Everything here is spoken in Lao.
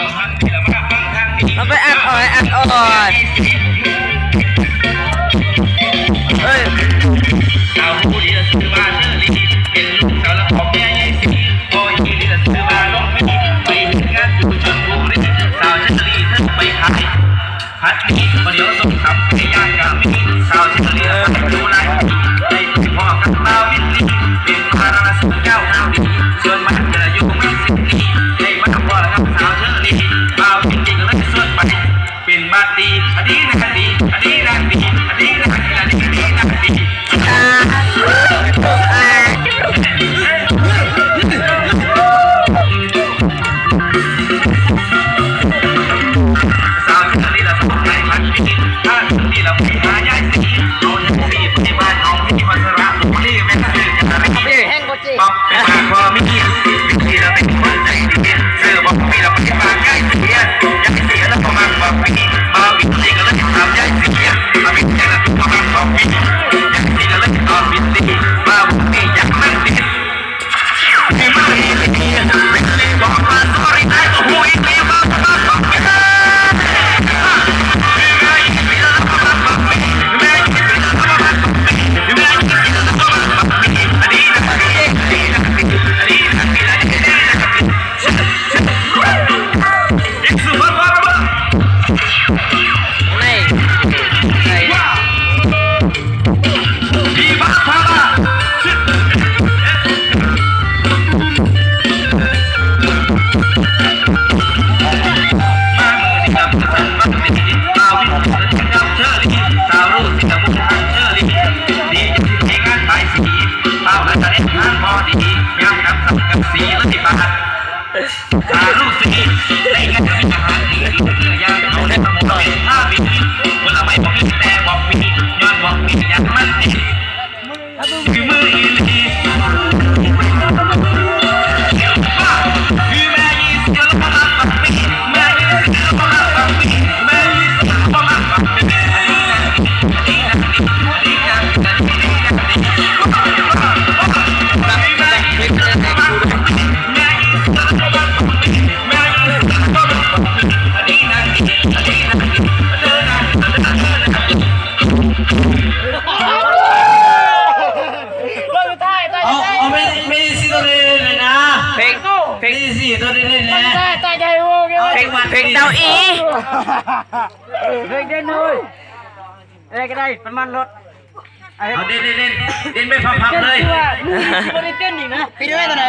ເຮົາໄປອັດອ້ອຍອັດອ້ອຍ ເອີຍ ສາວຜູ້ນີ້ລະຊື່ວ່າເຊີລີ ເປັນລູກສາວລະຂອງແມ່ໃຫຍ່ສີ ພໍ່ອີ່ລີລະຊື່ວ່າຫຼວງພີ ໄປເຮັດງານຢູ່ຊົນບູລີ ສາວເຊີລີເທີໄປຂາຍ ຜັດໝີ່ ເຂົ້າໜຽວ ສົ້ມຕຳ ໄກ່ຍ່າງກະມີ ສາວເຊີລີ ອາຍຸຫຼາຍປີ ໄດ້ພົບພໍ້ກັບບ່າວວິນລີ ເປັນພາລະນະສູງຍາວງາມດີ ສ່ວນມາກຈະຢູ່ເມືອງສິດນີ ໄດ້ມາພໍ້ກັບສາວເຊີລີ ບ່າວວິນລີກະເລີຍຊວນໄປ ເປັນບາດດີ ອະດີນາດີ ອະດີນາດີ ອະດີນາດີ ອະດີນາດີ ອາ ສາວເຊີລີລະສອງໃນພັນປີ ພາເຊີລີລະໄປຫາຍາຍສີ ເອົາຍາຍສີໄປບ້ານນ້ອງທີ່ພັດສະລະບຸຣີ ແມ່ນຊື່ກັນນະ ບັກເປັນປາກບໍ່ມີ ວິທີລະເປັນຄົນໃຈດີ ຊື້ບໍ່ມີລະໄປບ້ານຍາຍສີ ຍາຍສີລະບໍ່ມັກບັກມີ ບ່າວວິນລີກະເລີຍຖາມຍາຍສີ ອາວິນຍາຍລະບໍ່ມັກບັກມີ ຍາຍສີກະເລີຍຕອບວິນລີ ບ່າວວິນລີຢາກມັນດີ ເອົາ ເອົາເມ ເມຊິໂຕເຣນເລີຍນະ ເພງ ເພງ ເມຊິໂຕເຣນເລີຍນະ ເພງ ເພງເຕົ້າອີ່ ເພງເດັ່ນເລີຍ ເອີ ກະໄດ້ ປະມານລົດ ເອົາ ເດັ່ນ ເດັ່ນ ເດັ່ນ ເດັ່ນໄປພັບໆເລີຍ ບໍ່ໄດ້ເຕັ້ນອີກນະ ປິດໄວ້ຕອນໃດ?